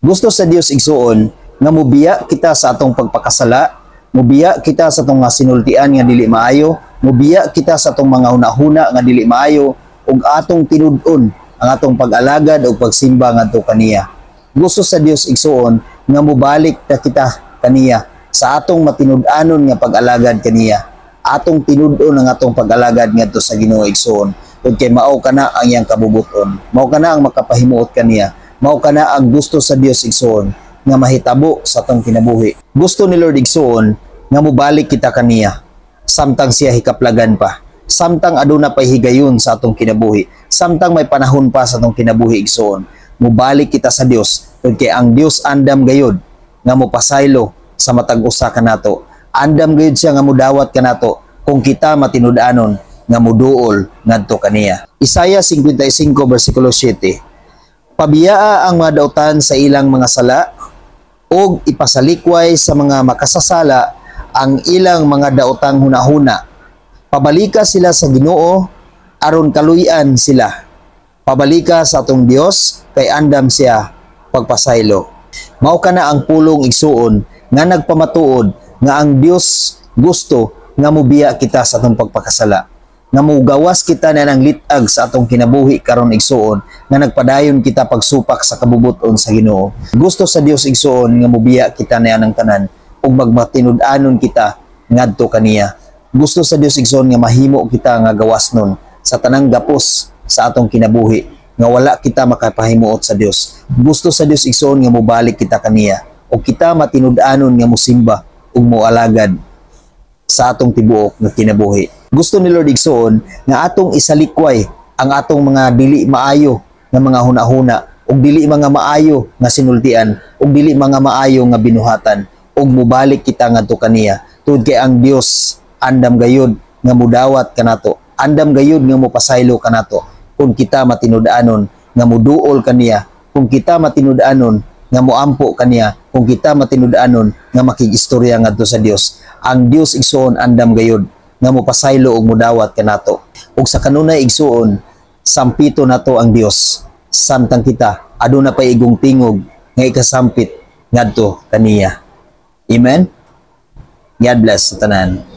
Gusto sa Dios, igsuon, nga mubiya kita sa atong pagpakasala, mubiya kita sa atong mga sinultian nga dili maayo, mubiya kita sa atong mga hunahuna nga dili maayo ug atong tinud-on ang atong pag-alagad ug pagsimba ngadto kaniya. Gusto sa Dios, igsuon, nga mubalik ta kita kaniya sa atong matinud-anon nga pag-alagad kaniya. Atong tinud-on ang atong pag-alagad ngadto sa Ginoo, igsuon. Ug kay mao kana ang iyang kabubuton. Mao kana ang makapahimuot kaniya. Mao kana ang gusto sa Dios, igsuon, nga mahitabo sa atong kinabuhi. Gusto ni Lord, igsuon, nga mubalik kita kaniya samtang siya hikaplagan pa. Samtang aduna pa higayon sa atong kinabuhi. Samtang may panahon pa sa atong kinabuhi, igsuon. Mubalik kita sa Dios tungod kay ang Dios andam gayod nga mopasaylo sa matag usa kanato. Andam gayud siya nga mudawat kanato kung kita matinud-anon nga muduol ngadto kaniya. Isaiah 55 versikulo 7. Pabiyaa ang mga dautan sa ilang mga sala ug ipasalikway sa mga makasasala ang ilang mga daotang hunahuna. Pabalika sila sa Ginoo aron kaluy-an sila. Pabalika sa atong Dios kay andam siya pagpasaylo. Mao kana ang pulong, igsuon, nga nagpamatuod nga ang Dios gusto nga mubiya kita sa atong pagpakasala. Nga mugawas kita na ng litag sa atong kinabuhi karon, igsuon, nga nagpadayon kita pagsupak sa kabubuton sa Ginoo. Gusto sa Dios, igsuon, nga mubiya kita na ng tanan ug magmatinud-anon kita ngadto kaniya. Gusto sa Dios, igsuon, nga mahimo kita nga gawas nun sa tanang gapos sa atong kinabuhi nga wala kita makapahimuot sa Dios. Gusto sa Dios, igsuon, nga mobalik kita kaniya ug kita matinud-anon nga mosimba ug moalagad sa atong tibuok nga kinabuhi. Gusto ni Lord, igsuon, nga atong isalikway ang atong mga dili maayo nga mga hunahuna ug dili mga maayo nga sinultian ug dili mga maayo nga binuhatan ug mubalik kita ngadto kaniya tungod kay ang Dios andam gayud nga mudawat kanato, andam gayud nga mopasaylo kanato kung kita matinud-anon nga muduol kaniya, kung kita matinud-anon nga moampo kaniya, kung kita matinud-anon nga makig-istorya ngadto sa Dios. Ang Dios, igsuon, andam gayud nga mopasaylo ug mudawat kanato. Ug sa kanunay, igsuon, sampito nato ang Dios samtang kita aduna pa igong tingog nga ikasampit ngadto kaniya. Amen. God bless sa tanan.